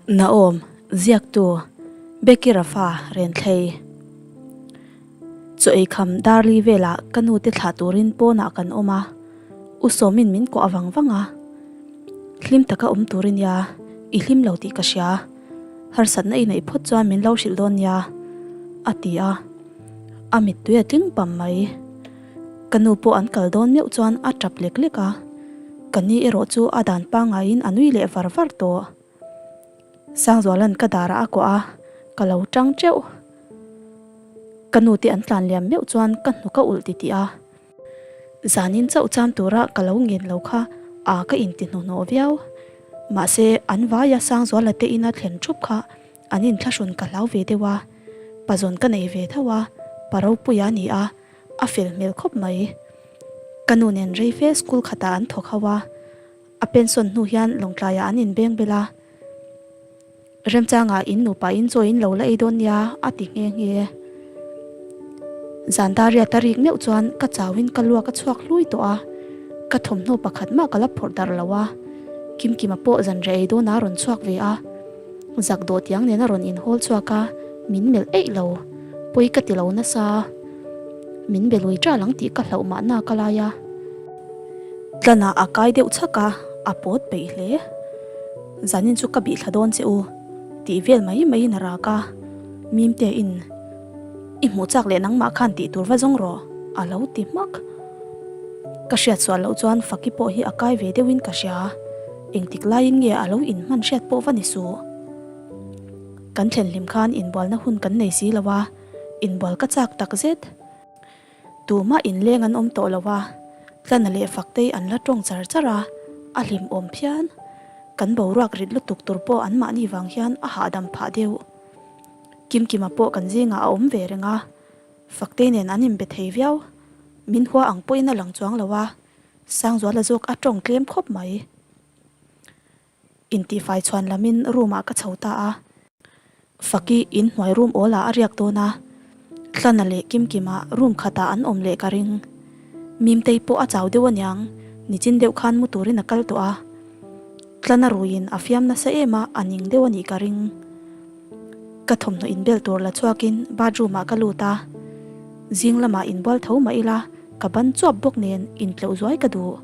Naom, ziaktu, Becky Rafa, Renthlei. Chaw ei kham Darli velah ka nu te thlah turin pawnah kan awm a, U Sawmin min kuah vang vang a. Hlim taka awm tur i nia, i hlim lo tih ka hria. Harsatna i neih phawt chuan min lo hrilh dawn nia, a ti a. A mittui a tling pam mai. Ka nu pawh an kal dawn meuh chuan a tap lek lek a, ka ni erawh chu a dan pangaiin a nui leh var var tawh. Sangzuala'n ka darah a kuah a, ka lo tang teuh. Ka nu te an tlan liam meuh chuan ka hnuk a ulh titih a. Zanin chauh cham tura ka lo ngen lo kha a ka inti hnuhnawh viau. Mahse, an vaia Sangzuala te ina thlen thup kha An inthlahrun ka hlau ve deuh a, pazawn ka nei ve tho a, pa ropuia a ni a, a fel hmel khawp mai. Ka nu nen rei fe school khatah an thawk ho a, a pension hnu hian Lawngtlaiah an inbeng bel a, Remchangah in nupa in chaw in lo la ei dawn nia a ti nghe nghe. Zan dariat a rik meuh chuan ka chauhin ka luak a chhuak hlui tawh a, ka thawmhnaw pakhat mah ka la phawrh darh lo a, Kimkima pawh zanriah ei dawnah a rawn chhuak ve a. Zak dawh tiang nen a rawn inhawl chhuak a, min melh eih lo. Pawi ka ti lo nasa. Min be lui ṭal ang tih ka hlauh mahna ka lai a. Tlanah a kai deuh chhak a, a pawt peih hle. Zanin chu ka bih thla dawn che u, tih vel mai maiin a rak a. Mimte in, I hmuh chak leh nangmah khan tih tur va zawng rawh, a lo ti hmak. Ka hriat sual loh chuan Faki pawh hi a kai ve deuhin ka hria. Engtik laiin nge a lo inhman hriat pawh va ni suh. Kan thlen hlim khan inbualna hun kan nei si lo a, inbual ka chak tak zet. Tumah inleng an awm tawh lo a, Tlana leh Faktei an la tawng char char a, a hlim awm phian. Kan boruak rit lutuk tur pawh anmahni vang hian a hahdam phah deuh. Kimkima pawh kan zingah a awm ve reng a, Faktei nen an inbe thei viau. Min hua ang pawhin a lang chuang lo a, Sangzuala zawk a tawng tlem khawp mai. Intihfai chhuan lamin room ah ka chho ta a. Faki inhnuai room awl ah a riak dawn a, Tlana leh Kimkima room khatah an awm leh ka ring. Mimtei pawh a chau deuh aniang, nichin deuh khan mu turin a kal tawh a. Tlana ruiin a fiam nasa em a, a ning deuh anih ka ring. Ka thawmhnaw inbel tur la chhuakin bathroom ah ka lut a, zing lamah inbual tho mah ila ka ban chuap bawk nen intleuh zuai ka duh.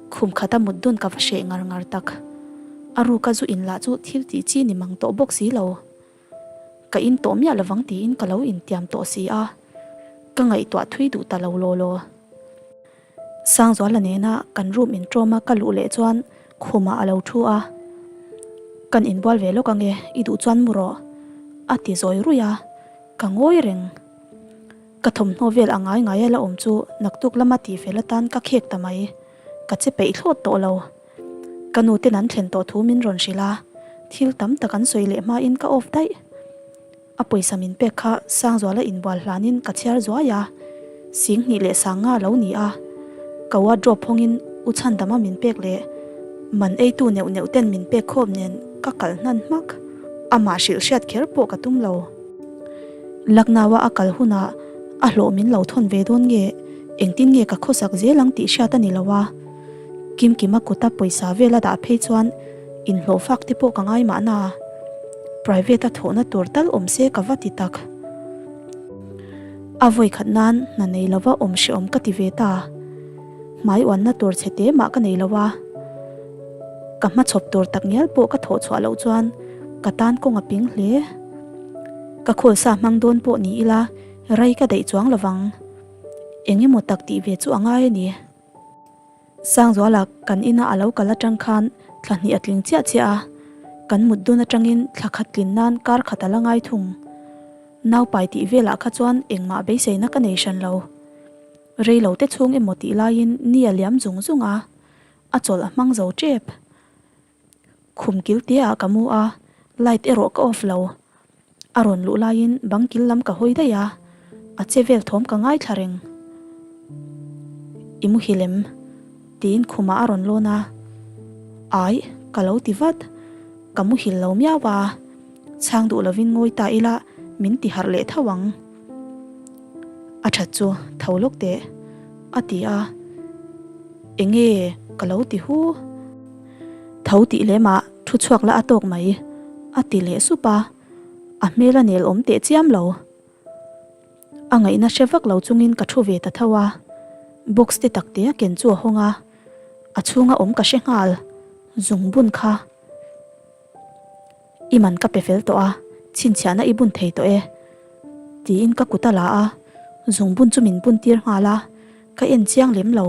Khum khata mut dun ka va hreh ngar ngar tak. A ruka zu in lah chu thil tih chi ni mang tawh bawk si lo. Ka in tawh miah lovang tiin ka lo intiam tawh si a, ka ngaihtuah thui duh ta lo law law. Sangzuala nena kan room intawma ka luh leh chuan khumah a lo thu a, Kan inbual ve lawk ange, i duh chuan mu rawh, a ti zawi ruih a, ka ngawi reng. Ka thawmhnaw vel a ngai ngai a la awm chu naktuk lama tih fel atan ka khek ta mai, ka che peih thlawt tawh lo. Ka nu ten an thlen tawh thu min rawn hrilh a, thil tam tak an sawi leh hmain ka off daih. A pawisa min pek kha Sangzuala inbual hlanin ka chhiar zuai a, Singhnih leh Sanga lo ni a, ka wardrobe hawngin U Chhandama min pek leh man eitu neuh neuh ten min pek khawp nen ka kalh hnan hmak. Amah hrilh hriat kher pawh ka tum lo. Lucknow-a a kal hunah a hlawh min lo thawn ve dawn nge, engtin nge ka khawsak zel ang tih hriat a ni lo a. Kimkima kuta pawisa vel a dah phei chuan inhlawh fak te pawh ka ngai mahna. Private a thawhna tur tal awm se ka va ti tak. A vawi khat nan hna nei lova awm hrehawm ka ti ve ta. Hmai uanna tur chhe te mah ka nei lo a. Ka hmachhawp tur tak ngial pawh ka thawh chhuah loh chuan ka tan kawng a ping hle. Ka khawlsa hmang dawn pawh ni ila rei ka daih chuang lovang. Eng emaw tak tih ve chu a ngai a ni. Sangzuala kan ina a lo kal atang khan thla hnih a tling chiah chiah a, kan mut dun atangin thla khat tlin nan kar khat a la ngai thung. Naupai tih velah kha chuan engmah beiseina ka nei hran lo. Rei lo te chhung emaw tih laiin ni a liam zung zung a, a chawlh a hmang zo tep. Khum kil te ah ka mu a, light erawh ka off lo. A rawn luh laiin bang kil lam ka hawi daih a, a che vel thawm ka ngaithla reng. I muhil em? tiin khumah a rawn lawn a. Aih, ka lo ti vat. Ka muhil lo miau a, chhang duh lovin ngawi ta ila min ti harh leh tho ang. A that chu tho lawk teh, a ti a. Enge ka lo ti hu? Tho tih lemah thu chhuak la a tawk mai. A ti leh sup a, a hmel a nel awm teh chiam lo. A ngaihna hre vak lo chungin ka thu ve ta tho a, box te tak te a ken chu a hawng a, a chhunga awm ka hre nghal, zung bun kha. I man ka pe fel tawh a, chhinchhiahna i bun thei tawh e, tiin ka kut a la a, zung bun chu min bun tir nghal a, ka en chiang lem lo.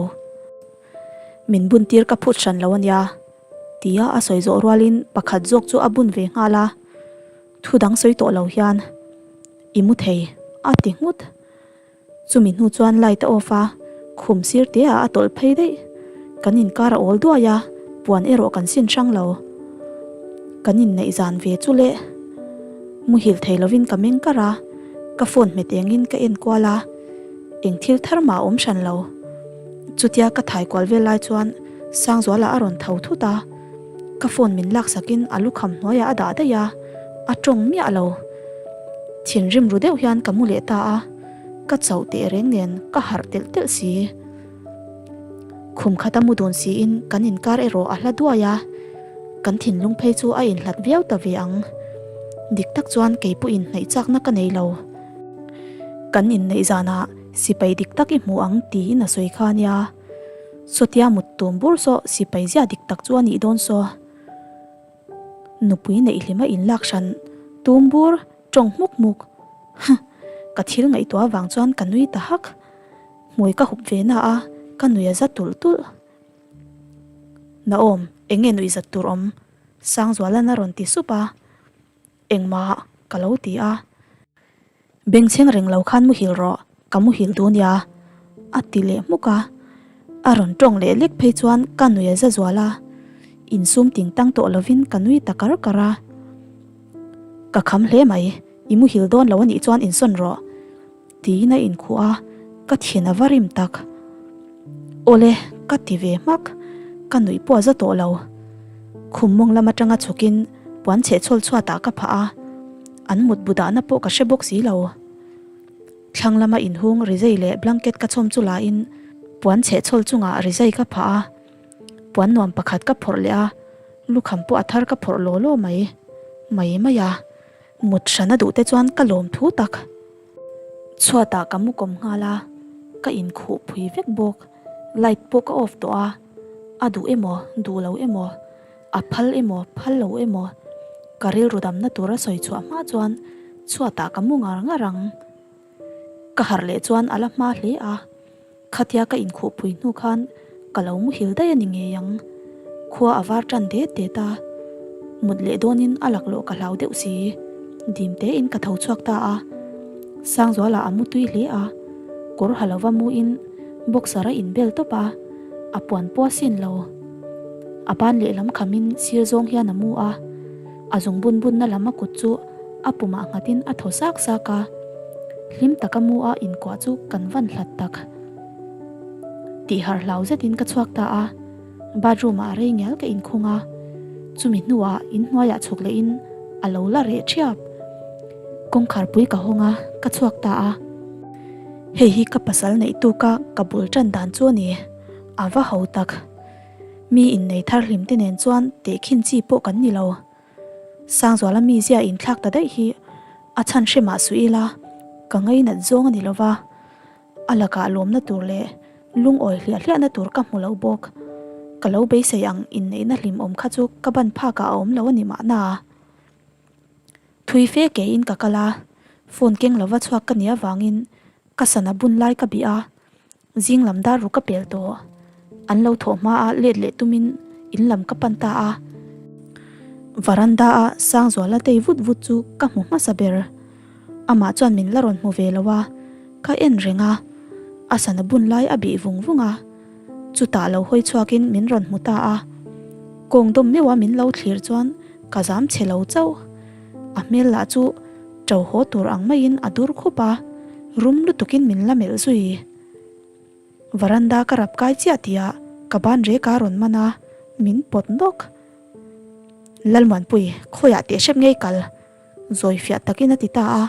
Min bun tir ka phut hran lo a nia, tia a sawi zawh rualin pakhat zawk chu a bun ve nghal a, thu dang sawi tawh lo hian i mu thei a ti nghut. Chumi hnu chuan light a off a, khum sir te ah a tawlh phei daih. Kan inkar a awl duai a, puan erawh kan sin hrang lo. Kan inneih zan ve chu le. Muhil thei lovin ka meng kar a, ka phone hmet engin ka en kual a, eng thil thar mah a awm hran lo. Chutia ka thai kual vel lai chuan Sangzuala a rawn tho thut a, ka phone min laksakin a lukham hnuaiah a dah daih a, a tawng miah lo. Thinrim ru deuh hian ka mu leh ta a, ka chauh teh reng nen ka harh telh telh si. Khum khata mu dun siin kan inkar erawh a hla duai a, kan thinlung phei chu a inhlat viau ta ve ang. Dik tak chuan kei pawh inhnaih chakna ka nei lo. Kan inneih zanah sipai dik tak i hmu ang tiin a sawi kha a nia. Sawtia mut tum bur saw sipai zia dik tak chu a nih dawn saw. Nupui neih hlima inlak hran tum bur tawng hmuk hmuk. Huh! Ka thil ngaihtuah avang chuan ka nui ta hak. Hmui ka hup ve na a, ka nui a za tulh tulh. Naawm, eng nge nuih zat tur awm? Sangzualan a rawn ti sup a. Engmah ka lo ti a. Bengchheng reng lo khan muhil rawh, ka muhil duh nia, a ti leh hmuk a. A rawn tawng leh lek phei chuan ka nui a za zual a, insum ting tang tawh lovin ka nui ta kar kar a. Ka kham hle mai, i muhil dawn lo anih chuan insawn rawh. Tiin a inkhuh a, ka thin a va rim tak. Awle, ka ti ve hmak, ka nuih pawh a za tawh lo. Khum mawng lam atanga chhukin puan chhehchhawl chhuatah ka phah a, an mut bu dahna pawh ka hre bawk si lo. Thlang lama inhung rizai leh blanket ka chhawm chu lain puan chhehchhawl chungah rizai ka phah a, puan nuam pakhat ka phawrh leh a, lukham pawh a thar ka phawrh law law mai mai mai a. Mut hran a duh te chuan ka lawm thu tak. Chhuatah ka mu kawm nghal a, ka inkhuh phui vek bawk. Light pawh ka off tawh a, a duh emaw duh lo emaw, a phal emaw phal lo emaw, ka rilru damna tura sawi chhuah hma chuan chhuatah ka mu ngar ngar ang. Ka harh leh chuan a la hma hle a. Khatia ka inkhuhpui hnu khan ka lo muhil daih a ni ngei ang. Khua a var tan det det a, mut leh dawnin a laklawh ka hlau deuh si. Dim tein ka tho chhuak ta a. Sangzuala a mu tui hle a, kawr ha lova muin boxer a inbel tawp a, a puan pawh a sin lo. A ban lehlam khamin sir zawng hian a mu a, a zung bun bunna lam a kut chu a pumah nghatin a thaw sak sak a, hlim taka mu a inkuah chu kan van hlat tak. Tih harh hlau zetin ka chhuak ta a, bathroom ah rei ngial ka inkhung a, chumi hnuah inhnuaiah chhuk lehin a lo la reh ṭhiap. Kawngkhar pui ka hawng a, ka chhuak ta a. Hei hi ka pasal neih tuka ka bul ṭan dan chu a ni, a va ho tak. Mi innei thar hlim te nen chuan tehkhin chi pawh kan ni lo. Sangzuala mizia inthlak ta daih hi a chhan hre mah suh ila, ka ngainat zawng a ni lova, a lakah lawmna tur leh lungawi hliah hliahna tur ka hmu lo bawk. Ka lo beisei ang inneihna hlimawm kha chu ka ban phakah a awm lo a ni mahna. Thui fe kein ka kal a, phone keng lova chhuak ka nih avangin ka sana bun lai ka bih a, Zing lam dar ruk ka pel tawh. An lo thawh hma a let leh tumin in lam ka pan ta a. Varanda a Sangzuala tei vut vut chu ka hmu hmasa ber. Amah chuan min la rawn hmu ve lo a, ka en reng a. A sana bun lai a bih vung vung a. Chutah lo hawi chhuakin min rawn hmu ta a. Kawng dawm meuha min lo thlir chuan ka zam chhe lo chauh. A hmel lah chu ṭo haw tur ang maiin a dur khup a, rum lutukin min la melh zui. Varanda ka rap kai chiah tihah ka ban rek a rawn man a, min pawt nawk. Lalmuanpui, khawiah teh hrep ngei kal? Zawi fiah takin a ti ta a.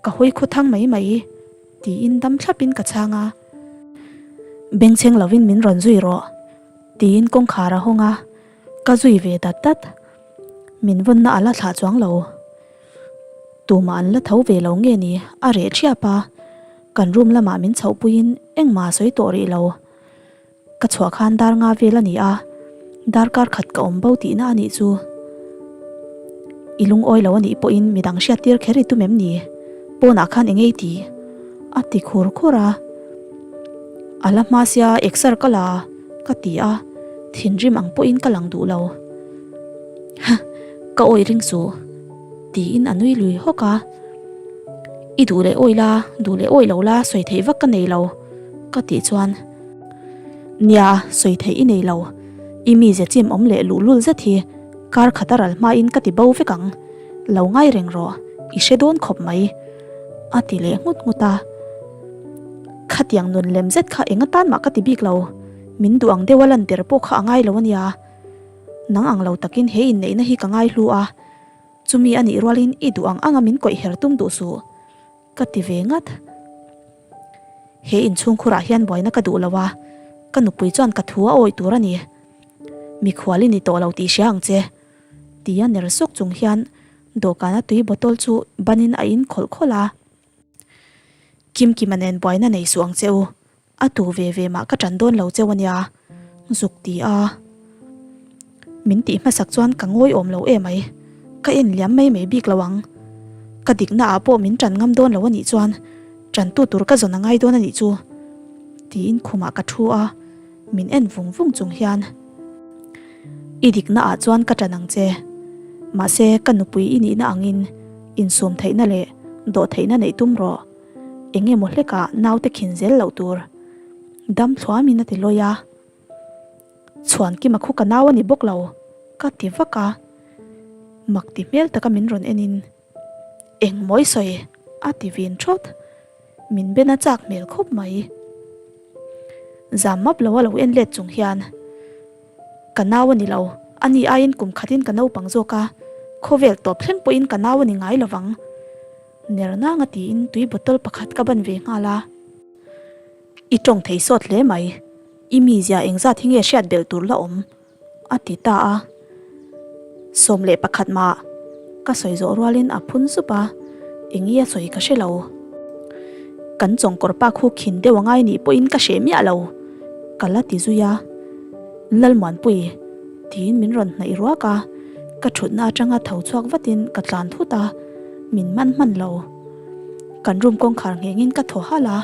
Ka hawi khaw thang mai mai, tiin dam thlapin ka chhang a. Bengchheng lovin min rawn zui rawh, tiin kawngkhar a hawng a, ka zui ve dat dat. Min vawnna a la thlah chuang lo. Tumah an la tho ve lo nge ni a reh ṭhiap a, kan room lamah min chhohpuiin engmah a sawi tawh rih lo. Ka chhuah khan dar nga vel a ni a, darkar khat ka awm bo tihna a nih chu. I lungawi lo a nih pawhin midang hriattir kher i tum em ni? Pawnah khan eng ei ti? A ti khur khur a. A la hma sia exer ka la ka ti a, thinrim ang pawhin ka lang duh lo. Ha, ka awih ring suh tiin a nui lui hawk a. I duh leh awih la, duh leh awih lo la sawi theih vak ka nei lo ka tih chuan Nia, sawi theih i nei lo. I mize chim awm leh luhlul zet hi kar khat a ral hmain ka ti bo vek ang. Lo ngai reng rawh, i hre dawn khawp mai a ti leh nghut nghut a. Khatiang nun lem zet kha eng atan mah ka ti bik lo, min duh ang deuha lantir pawh kha a ngai lo a nia. Nang ang lo takin he inneihna hi ka ngai hlu a, chumi a nih rualin i duh ang anga min kawih her tum duh suh, ka ti ve ngat. He inchhungkhurah hian buaina ka duh lo a, ka nupui chuan ka thu a awih tur a ni. Mikhual i ni tawh lo tih hria ang che, tia ner sawk chung hian dawhkana tui bottle chu banin a in khawlh khawlh a. Kimkima nen buaina nei suh ang che u, a tu ve ve mah ka ṭan dawn lo cheu a nia, zuk ti a. Min tih hmasak chuan ka ngawi awm lo em ai, ka en liam mai mai bik lo ang. Ka dikna ah pawh min ṭan ngam dawn lo a nih chuan ṭantu tur ka zawn a ngai dawn a nih chu, tiin khumah ka ṭhu a, min en vung vung chung hian. I dikna ah chuan ka ṭan ang che. Mahse, ka nupui i nihna angin insum theihna leh dawh theihna neih tum rawh. Eng emaw hlekah naute khin zel loh tur. Dam thluamin a ti lawi a. Chhuan Kima khu ka nau a ni bawk lo, ka ti vak a. Mak ti hmel taka min rawn enin, Eng mawi sawi? a ti vin thawt. Min ben a chak hmel khawp mai. Zam map lo a lo en let chung hian, Ka nau a ni lo, a ni aiin kum khatin ka naupang zawk a, khawvel tawp thleng pawhin ka nau a ni ngai lovang. Ner nanga tiin tui bottle pakhat ka ban ve nghal a. I tawng thei sawt hle mai, i mizia engzat hi nge hriat belh tur la awm? a ti ta a. 11 mah ka sawi zawh rualin a phun sup a, eng i a sawi ka hre lo. Kan chawngkawr pa khu khin deuh a ngai nih pawhin ka hreh miah lo, ka la ti zui a. Lalmuanpui, tiin min rawn hnaih ruak a, ka thutna atanga tho chhuak vatin ka tlan thut a, min man hman lo. Kan room kawngkhar nghengin ka thaw halh a,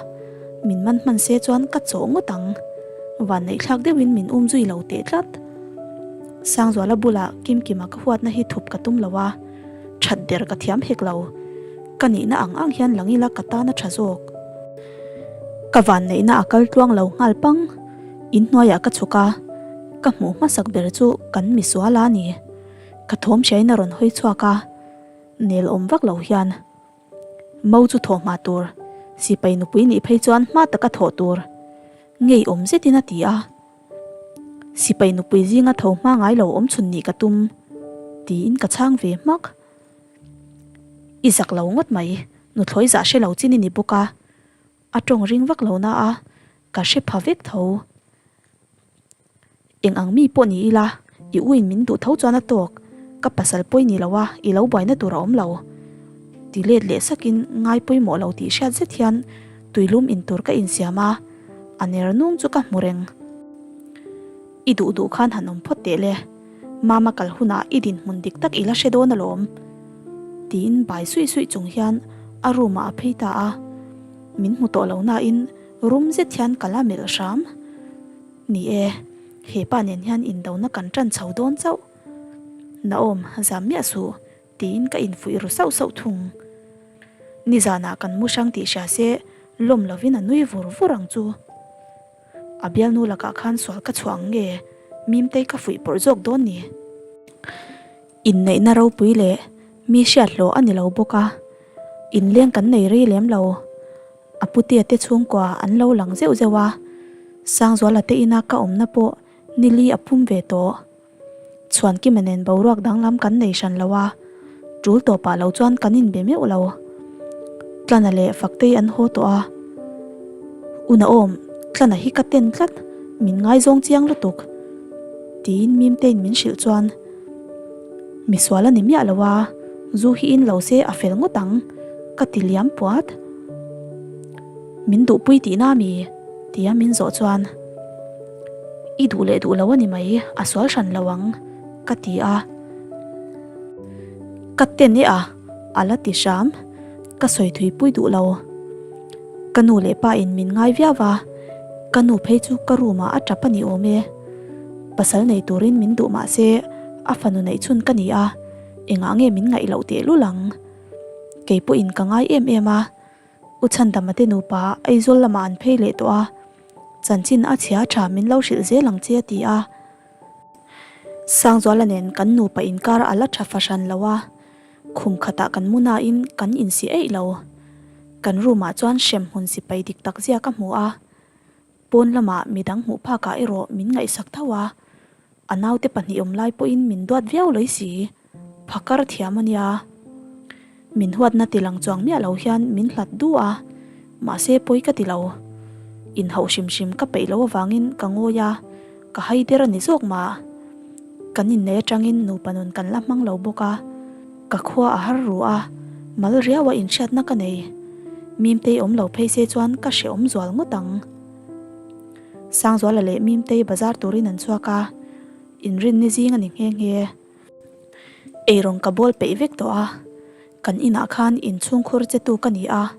min man hman se chuan ka chawh ngawt ang. Vanneihthlak deuhin min um zui lo teh tlat. Sangzuala bulah Kimkima ka huatna hi thup ka tum lo a, that der ka thiam hek lo. Ka nihna ang ang hian lang ila ka tan a tha zawk. Ka vanneihna a kal tluang lo nghal pang. Inhnuaiah ka chhuk a, ka hmuh hmasak ber chu kan misual a ni. Ka thawm hriain a rawn hawi chhuak a. Nel awm vak lo hian Mo chu thawh hma tur, sipai nupui nih phei chuan hma taka thawh tur ngei awm zetin a ti a. Sipai nupui zinga tho hma ngai lo awm chhun nih ka tum tiin ka chhang ve hmak. I zak lo ngawt mai, nuthlawi zah hre lo chin i ni bawk a, a tawng ring vak lo na a, ka hre pha vek tho. Eng ang mi pawh ni ila, i uin min duh tho chuan a tawk, ka pasal pawi ni lo a, i lo buaina tur a awm lo. Ti let leh sakin ngai pawimawh lo tih hriat zet hian tuilum in tur ka insiam a, a ner nung chu ka hmu reng. I duh duh khan han awm phawt teh le, Mama kal hunah i dinhmun dik tak i la hre dawn alawm. Tiin bai suih suih chung hian a room ah a phei ta a, min hmu tawh lo nain rum zet hian ka la melh hram. Ni e, he pa nen hian indona kan ṭan chho dawn chauh. Naom, zam miah suh, tiin ka infuih ru sauh sauh thung. Nizanah kan mu hrang tih hria se, lawm lovin a nui vur vur ang chu. A bialnu lakah khan sual ka chhuah ang nge, Mimtei ka fuih pawrh zawk dawn ni. Inneihna ropui leh mi hriat hlawh a ni lo bawk a, inleng kan nei rei lem lo. A putea te chhungkua an lo lang zeuh zeuh a, Sangzuala te ina ka awmna pawh nili a phum ve tawh. Chhuankima nen boruak danglam kan nei hran lo a, tul tawpah lo chuan kan inbe meuh lo. Tlana leh Faktei an haw tawh a, Unaawm, Tlana hi ka ten tlat, min ngaizawng chiang lutuk, tiin Mimtein min hrilh chuan. Misual a ni miah lo a, zu hi in lo se a fel ngawt ang, ka ti liam puat. Min duhpui tihna mi? tia min zawh chuan, I duh leh duh lo a ni mai, a sual hran lo ang, ka ti a. Ka ten e a, a la ti hram, ka sawi thui pui duh lo. Ka nu leh pa in min ngai viau a, ka nu phei chu ka room ah a tap a ni awm e. Pasal nei turin min duh mah se a fanu neih chhun ka ni a, engah nge min ngaih loh tehlul ang? Kei pawhin ka ngai em em a, U Chhandama te nupa Aizawl lamah an phei leh tawh a, chanchin a chhia tha min lo hrilh zel ang che a ti a. Sangzuala nen kan nupa inkar a la tha fahran lo a, Khum khatah kan mu nain kan insi eih lo. Kan room ah chuan hremhmun sipai dik tak zia ka hmu a, pawn lamah midang hmuh phakah erawh min ngaihsak tho a, a naute pahnih awm lai pawhin min duat viau lawih si, phakar thiam a nia. Min huatna ti lang chuang miah lo hian min hlat du a, mahse pawi ka ti lo. Inhauh hrim hrim ka peih loh avangin ka ngawi a, Ka hai der a ni zawk mah. Kan innei atangin nupa nun kan la hmang lo bawk a, ka khua a har ru a, mal riau a inhriatna ka nei. Mimtei awm lo phei se chuan ka hrehawm zual ngawt ang. Sangzuala leh Mimtei bazar turin an chhuak a, inrinni zing a ni nghe nghe. Eirawng ka bawl peih vek tawh a, kan inah khan inchhungkhur chetu ka ni a,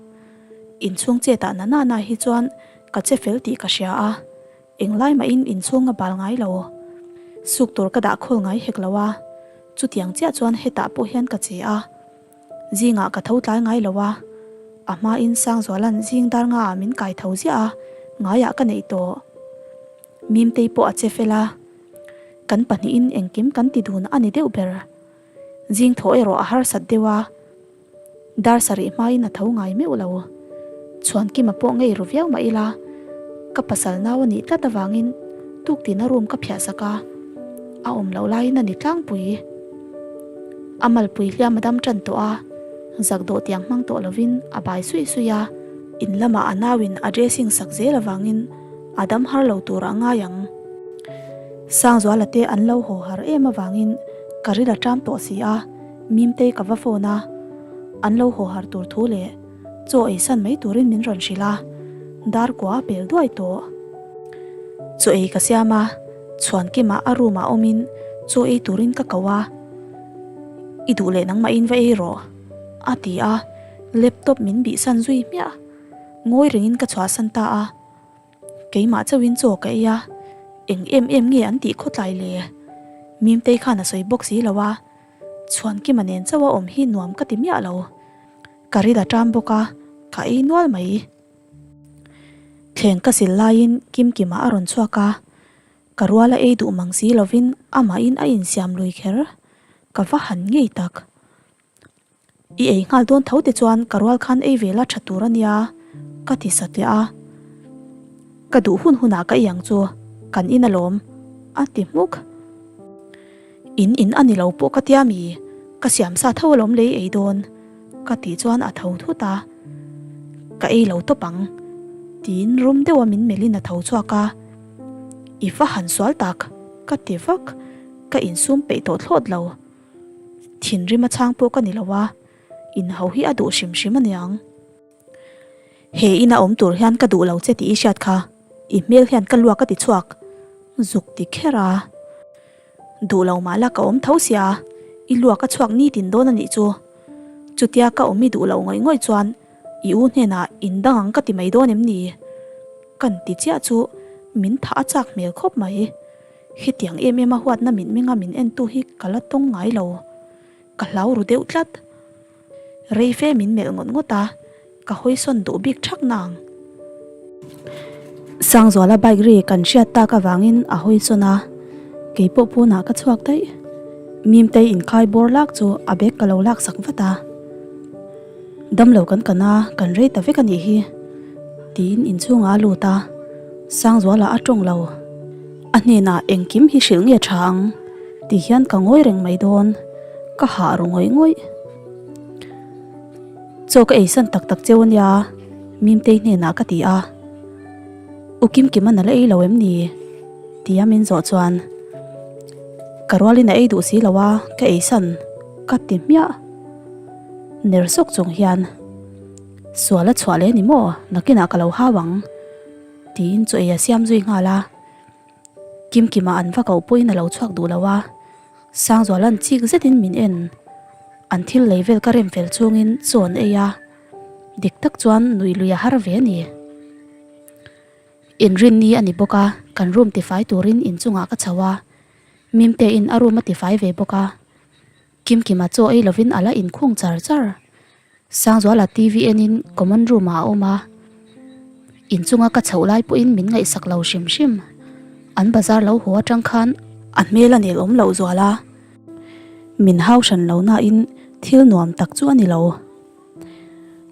inchhung chetah na nana hi chuan ka che fel tih ka hria a, Englai mahin inchhung a bal ngai lo. Suk tur ka dah khawl ngai hek lo a, chutiang chiah chuan hetah pawh hian ka che a. Zingah ka tho tlai ngai lo a, a hmain Sangzuala'n zing dar ngaah min kai tho ziah a, ngaiah ka neih tawh. Mimtei pawh a che fel a, kan pahnihin engkim kan ti dun a ni deuh ber. Zing thaw erawh a harsat deuh a. Dar sarih hmain a tho ngai meuh lo. Chhuankima pawh ngei ru viau mah ila, ka pasal nau a nih tlat avangin tuktina room ka phiah sak a, a awm loh laiin a ni tlangpui. A malpui hliam a dam tan tawh a, zak dawh tiang hmang tawh lovin a bai suih suih a, in lamah a nauin a dressing sak zel avangin a dam har lo tur a ngai ang. Sangzuala te an lo haw har em avangin ka ril a ṭam tawh si a. Mimtei ka va phone a, an lo haw har tur thu leh chaw ei san mai turin min rawn hrilh a, dar kua a pel duai tawh. Chaw ei ka siam a, Chhuankima a room ah awmin chaw ei turin ka ko a, I duh leh nangmahin va ei rawh, a ti a, laptop min bihsan zui hmiah. Ngawi rengin ka chhuahsan ta a. Keimah chauhin chaw ka ei a, eng em em nge an tih khawtlai le? Mimtei khan a sawi bawk si lo a, Chhuankima nen chauha awm hi nuam ka ti miah lo. Ka ril a ṭam bawk a, ka ei nual mai. Thleng ka sil laiin Kimkima a rawn chhuak a, ka ruala ei duh mang si lovin amahin a insiam lui kher. Ka va han ngei tak. I ei nghal dawn tho te chuan ka rual khan ei ve la tha tur a nia, ka ti satliah a. Ka duh hun hunah ka ei ang chu, kan in alawm, a ti hmuk. In in a ni lo pawh ka tia mi, ka siam sa tho alawm lei ei dawn, ka tih chuan a tho thut a. Ka ei lo tawp ang, tiin rum deuha min melhin a tho chhuak a. I va han sual tak, ka ti vak, ka insum peih tawh thlawt lo. Thinrim a chhang pawh ka ni lo a, inhau hi a duh hrim hrim a niang. He ina awm tur hian ka duh lo che tih i hriat kha, i hmel hian ka luak a ti chhuak zuk ti kher a. Duh lo mah la ka awm tho sia, i luak a chhuak nitin dawn a nih chu. Chutia ka awm i duh loh ngawih ngawih chuan i u hnenah indang ang ka ti mai dawn em ni? Kan ti chiah chu min thah a chak hmel khawp mai. Hetiang em em a huatna mitmenga min entu hi ka la tawng ngai lo. Ka hlau ru deuh tlat. Rei fe min melh ngawt ngawt a, ka hawisawn duh bik thak nang. Sangzuala bike ri kan hriat tak avangin a hawisawn a, keipawh pawnah ka chhuak daih. Mimtei inkhai bawr lak chu a bag ka lo laksak vat a. Damlo kan kan a, kan rei ta vek a nih hi, tiin inchhungah a lut a, Sangzuala a tawng lo. A hnenah engkim hi hrilh nge tha ang ti hian ka ngawi reng mai dawn, ka hah ru ngawih ngawih. Chaw ka eisan tak tak cheu ania, Mimtei hnenah ka ti a. U Kimkima na la ei lo em ni? Tia min zawh chuan. Ka rualin a ei duh si lo a, ka eisan ka ti hmiah. Ner sawk chung hian, Sual a chhuah leh ni maw, nakinah ka lo hau ang, tiin chaw ei a siam zui nghal a. Kimkima an va koh pawhin a lo chhuak duh lo a, Sangzuala'n chik zetin min en. An thil lei vel ka rem fel chungin chaw an ei a, dik tak chuan nuih lui a har ve a ni. Inrinni a ni bawk a, kan room tifai turin inchungah ka chho a, Mimtein a room a tifai ve bawk a, Kimkima chaw ei lovin a la inkhung char char. Sangzuala TV enin common room ah a awm a, inchunga ka chhoh lai pawhin min ngaihsak lo hrim hrim. An bazar lo haw atang khan a hmel a nel awm loh zual a, min hau hran lo nain thil nuam tak chu a ni lo.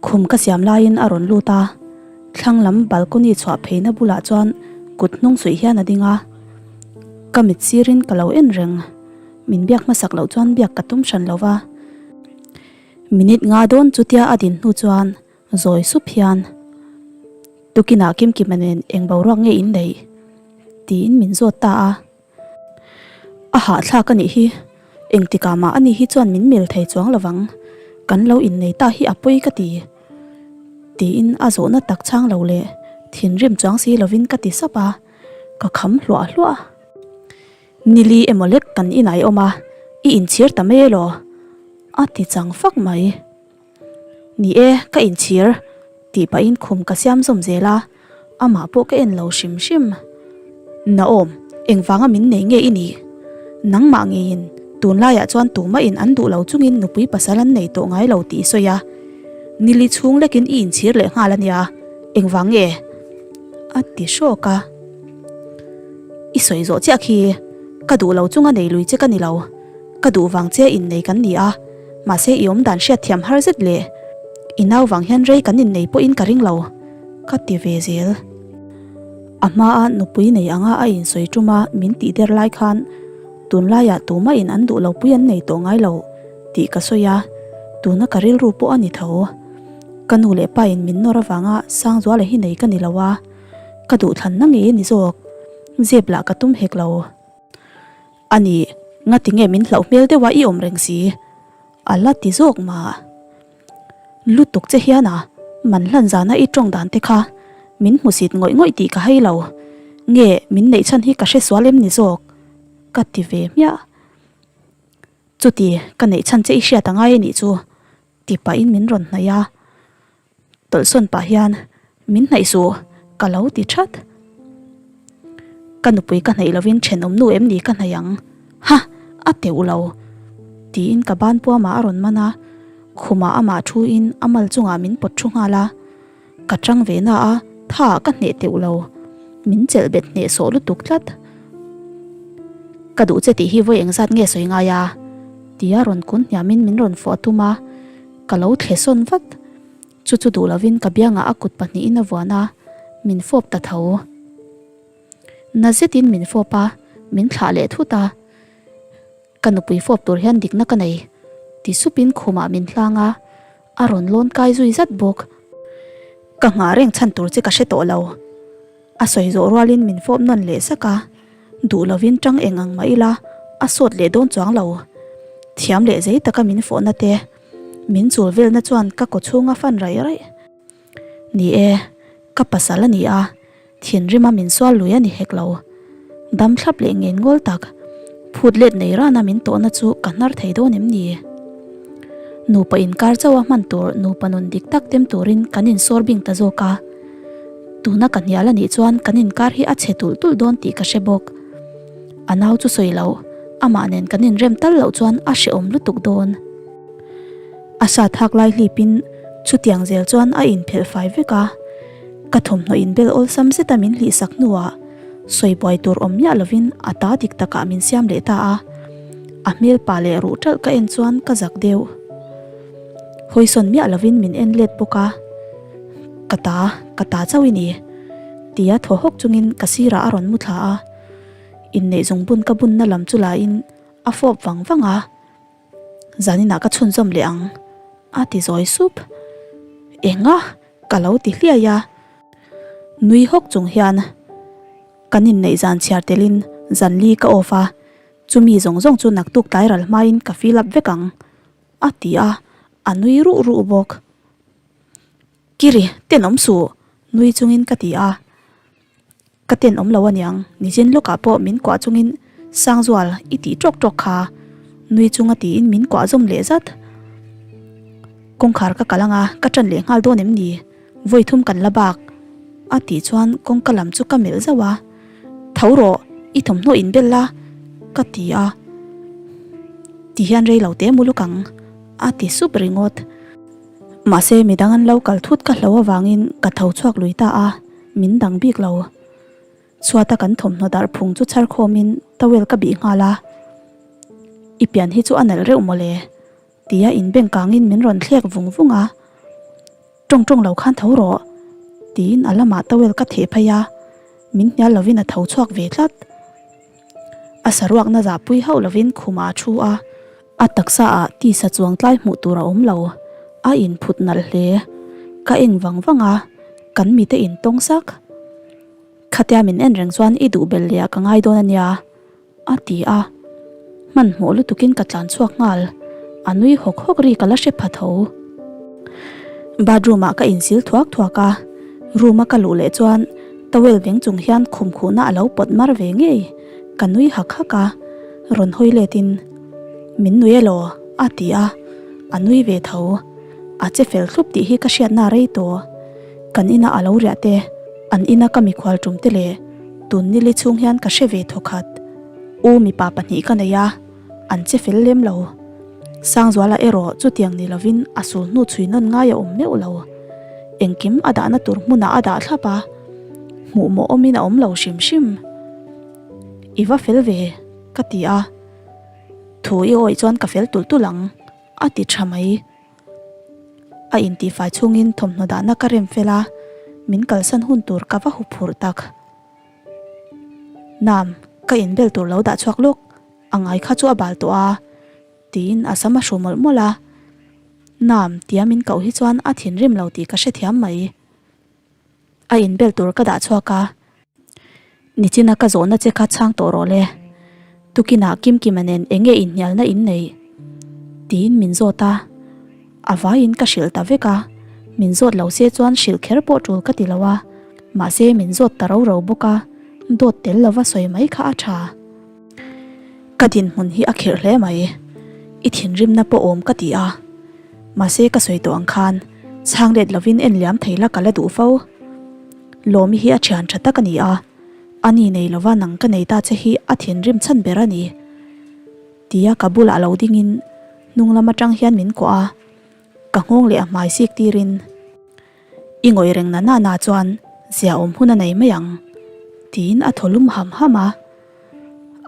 Khum ka siam laiin a rawn lut a, thlang lam balcony chhuah pheina bulah chuan kut hnung suih hian a ding a, ka mit sirin ka lo en reng. Min biak hmasak loh chuan biak ka tum hran lo va. Minute nga dawn chutia a din hnu chuan zawi sup hian, Tukinah Kimkima nen eng boruak nge in neih? tiin min zawt ta a. A hahthlak a nih hi, engtikah mah ani hi chuan min mil thei chuang lo vang, kan lo innei ta hi a pawi ka ti. Tiin a zawhna tak chhang lo leh thinrim chuang si lovin ka ti sap a, ka kham hluah hluah. Nili emaw lek kan inah i awm a, i inchhir ta mai elaw? A ti chang fak mai. Ni e, ka inchhir, tih pahin khum ka siam zawm zel a, amah pawh ka en lo hrim hrim. Naawm, engvanga min nei nge i nih? Nangmah ngeiin tunlaiah chuan tumahin an duh lo chungin nupui pasal an nei tawh ngai lo tih i sawi a, nili chhung lekin i inchhir leh nghal a nia, engvang nge? A ti hrawk a. I sawi zawh chiah khi, ka duh lo chunga nei lui che ka ni lo, ka duh vang che innei kan ni a, mahse i awm dan hriat thiam har zet leh i nau vang hian rei kan innei pawhin ka ring lo, ka ti ve zel. A hmaa nupui nei anga a insawi tuma min tih der lai khan tunlaiah tumahin an duh lo pui an nei tawh ngai lo tih ka sawi a, tuna ka rilru pawh a ni tho. Ka nu leh pain min nawr avanga Sangzuala hi nei ka ni lo a. Ka duhthlanna ngei a ni zawk, zep lah ka tum hek lo. A ni, ngati nge min hlauh hmel deuha i awm reng si? A la ti zawk mah. Lutuk che hian a, man hlan zana i tawng dan te kha min hmusit ngawih ngawih tih ka hai lo. Nge min neih chhan hi ka hre sual em ni zawk? Ka ti ve hmiah. Chuti, ka neih chhan che i hriat a ngai a nih chu, ti pahin min rawn hnaih a. Tawlhsawn pah hian min hnaih suh ka lo ti that. Ka nupui ka hnaih lovin thenawm nu em ni ka hnaih ang? Ha! A teuh lo. Tiin ka ban puamah a rawn man a, khumah amah thu in a mal chungah min pawt thu nghal a. Ka tang ve na a, tha ah ka hneh teuh lo. Min chelh bet hneh sawh lutuk tlat. Ka duh che tih hi vawi engzat nge sawi ngai a? Tia rawn kun hniamin min rawn fawh a tum a. Ka lo thle sawn vat. Chu chu duh lovin ka biangah a kut pahnihin a vuan a, min fawp ta tho. Na zetin min fawp a, min thlah leh thut a. Ka nupui fawp tur hian dikna ka nei, ti supin khumah min hlang a, a rawn lawn kai zui zat bawk. Ka nghah reng chhan tur che ka hre tawh lo. A sawi zawh rualin min fawp nawn leh sak a, duh lovin tang eng ang mah ila a sawt leh dawn chuang lo. Thiam leh zei taka min fawhna te, min chul velna chuan ka kaw chhung a fan raih raih. Ni e, ka pasal a ni a, thinrima min sual lui a ni hek lo. Dam thlap leh ngen ngawl tak, phut let nei rana min tawhna chu ka hnar thei dawn em ni? Nupa inkar chauh a hman tur nupa nun dik tak tem turin kan insawr bing ta zawk a. Tuna ka hnial a nih chuan kan inkar hi a chhe tulh tulh dawn tih ka hre bawk. A nau chu sawi loh, amah nen kan inrem tal loh chuan a hrehawm lutuk dawn. A sat hak lai hlipin chutiang zel chuan a inphelh fai vek a, ka thawmhnaw inbel awlsam zeta min hlihsak hnuah sawi buai tur awm miah lovin a ta dik takah min siam leh ta a, a hmel pa leh ruh ṭalh ka en chuan ka zak deuh. Hawisawn miah lovin min en let bawk a. Ka ta, ka ta chauh i ni, tia thaw hawk chungin ka sirah a rawn mu thla a. Inneih zungbun ka bunna lam chu lain a fawp vang vang a, Zaninah ka chhunzawm leh ang, a ti zawi sup. Enga? Ka lo ti hliai a. Nui hawk chung hian kan inneih zan chhiar telin zan li ka off a. Chumi zawng zawng chu naktuk tlai ral hmain ka fill up vek ang, a ti a, a nui ruh ruh bawk. Kiri, tenawm suh, nui chungin ka ti a. Ka tenawm lo aniang, nichin lawkah pawh min kuah chungin Sangzual i tih tawk tawk kha, nui chunga tiin min kuah zawm leh zat. Kawngkhar ka kal anga ka ṭan leh nghal dawn em ni? Vawi thum kan la bak a tih chuan kawngka lam chu ka melh zauh a, Tho rawh, i thawmhnaw in bel la ka ti a, ti hian rei lo te mu luk ang a ti sup ringawt. Mahse midang an lo kal thut ka hlo avangin ka tho chhuak lui ta a, min dang bik lo. Chhuata kan thawmhnaw darh phung chu chhar khawmin towel ka bih nghal a, I pian hi chu a nalh reuh mawle. Tia inbeng kangin min rawn thlek vung vung a, Tawng tawng lo khan tho rawh, tiin a lamah towel ka theh phei a, min hnial lovin a tho chhuak ve tlat. A saruakna zahpui hauh lovin khumah a thu a, a taksa ah tisa chuang tlai hmuh tur a awm lo, a inphut nalh hle. Ka eng vang vang a, kan mite intawng sak. Khatia min en reng chuan i duh belh leh ah ka ngai dawn a nia. A ti a, hmanhmawh lutukin ka tlan chhuak nghal, a nui hawk hawk ri ka la hre pha tho. Bathroom ah ka insil thuak thuak a, room a ka luh leh chuan towel veng chung hian khum khuhna a lo pawt mar ve ngei, ka nui hak hak a, rawn hawi letin Min nui elaw? a ti a, a nui ve tho, a che fel thlup tih hi ka hriatna rei tawh, kan ina a lo riah te, an ina ka mikhual tum te leh Tun nili chhung hian ka hre ve thawkhat. U mipa pahnih ka nei a, an che fel lem lo. Sangzuala erawh chutiang ni lovin a sul hnu chhui nawn ngai a awm meuh lo. Engkim a dahna tur hmunah a dah thlap a, hmuh mawh awmin a awm lo hrim hrim. I va fel ve, ka ti a. Thu i awih chuan ka fel tulh tulh ang, a ti tha mai. A intihfai chhungin thawmhnaw dahna ka rem fel a, min kalsan hun tur ka va huphurh tak. Nam, ka inbel tur lo dah chhuak lawk, a ngai kha chu a bal tawh a, tiin a sam a hru mawlh mawlh a. Nam, tia min koh hi chuan a thinrim lo tih ka hrethiam mai. A inbel tur ka dah chhuak a, Nichina ka zawhna che kha chhang tawh rawh le, tukinah Kimkima nen eng nge inhnialna in neih? tiin min zawt a, a vaiin ka hrilh ta vek a, min zawt lo se chuan hrilh kher pawh tul ka ti lo a, mahse min zawt ta ro ro bawk a, dawt tel lova sawi mai kha a tha. Ka dinhmun hi a khirh hle mai, i thinrimna pawh awm ka ti a, mahse ka sawi tawh ang khan chhang let lovin en liam thei la ka la duh fo. Lawmi hi a thian tha tak a ni a, a ni nei lova nang ka nei ta che hi a thinrim chhan ber a ni. Tia ka bulah lo dingin hnung lam atang hian min kuah a, ka nghawng leh a hmai sik tirin. I ngawih reng na na na chuan zia awm hun a nei mai ang, tiin a thaw lum ham ham a.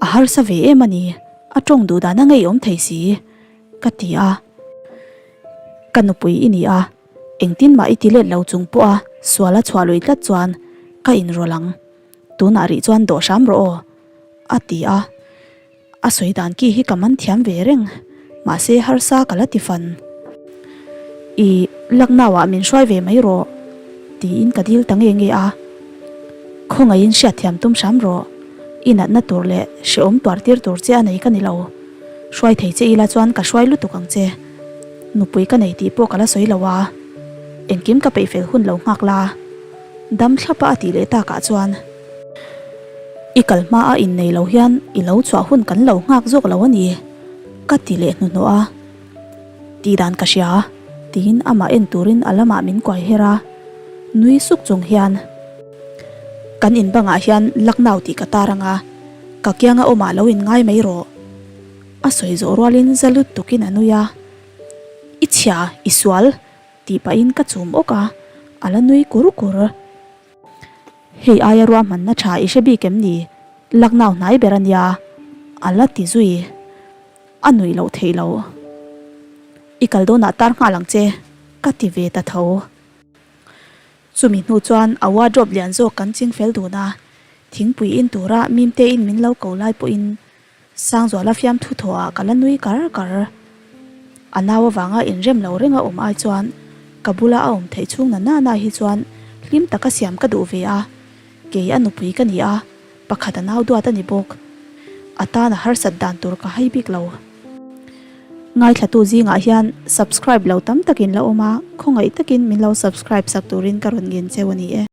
A harsa ve em a ni, a tawng duh dan a ngeiawm thei si, ka ti a. Ka nupui i ni a, engtin mah i ti let lo chung pawh a sual a chhuah lui tlat chuan ka inrawlh ang, tunah rih chuan dawh hram rawh aw, a ti a. A sawi dan ki hi ka man thiam ve reng, mahse harsa ka la ti fan. I Lucknow ah min hruai ve mai rawh, tiin ka dil ta nge nge a. Khawngaihin hriatthiam tum hram rawh, i natna tur leh hrehawm tuar tir tur che a nei ka ni lo. Hruai thei che ila chuan ka hruai lutuk ang che. Nupui ka nei tih pawh ka la sawi lo a, engkim ka peih fel hun lo nghak la, dam thlapa a tih leh takah chuan. I kal hma a innei lo hian i lo chhuah hun kan lo nghak zawk lo a ni, ka ti leh hnuhnawh a. Tih dan ka hria, tiin amah en turin a lamah min kuai her a, nui suk chung hian, Kan in bangah hian Lucknow tih ka tar ang a, ka kianga awmah lo inngai mai rawh. A sawi zawh rualin za lut tukin a nui a, I chhia, i sual, tih pahin ka chum awk a, a la nui kur kur. Hei aia ruahmanna tha i hre bik em ni? Lucknow hnai ber a nia, a la ti zui. A nuih loh theih lo. I kal dawnah tar nghal ang che, ka ti ve ta tho. Chumi hnu chuan a wardrobe lian zawk kan ching fel dun a, thingpui in tura Mimtein min lo ko lai pawhin Sangzuala fiamthu thawhah ka la nui kar kar. A nau avanga inrem lo reng a awm ai chuan ka bula a awm theih chhung na na na hi chuan hlim taka siam ka duh ve a, kei a nupui ka ni a, pakhat a nau duat a ni bawk. A tan a harsat dan tur ka hai bik lo. Ngaithlatu zingah hian subscribe lo tam takin la awm a, khawngaih takin min lo subscribe sak turin ka rawn ngen cheu a ni e.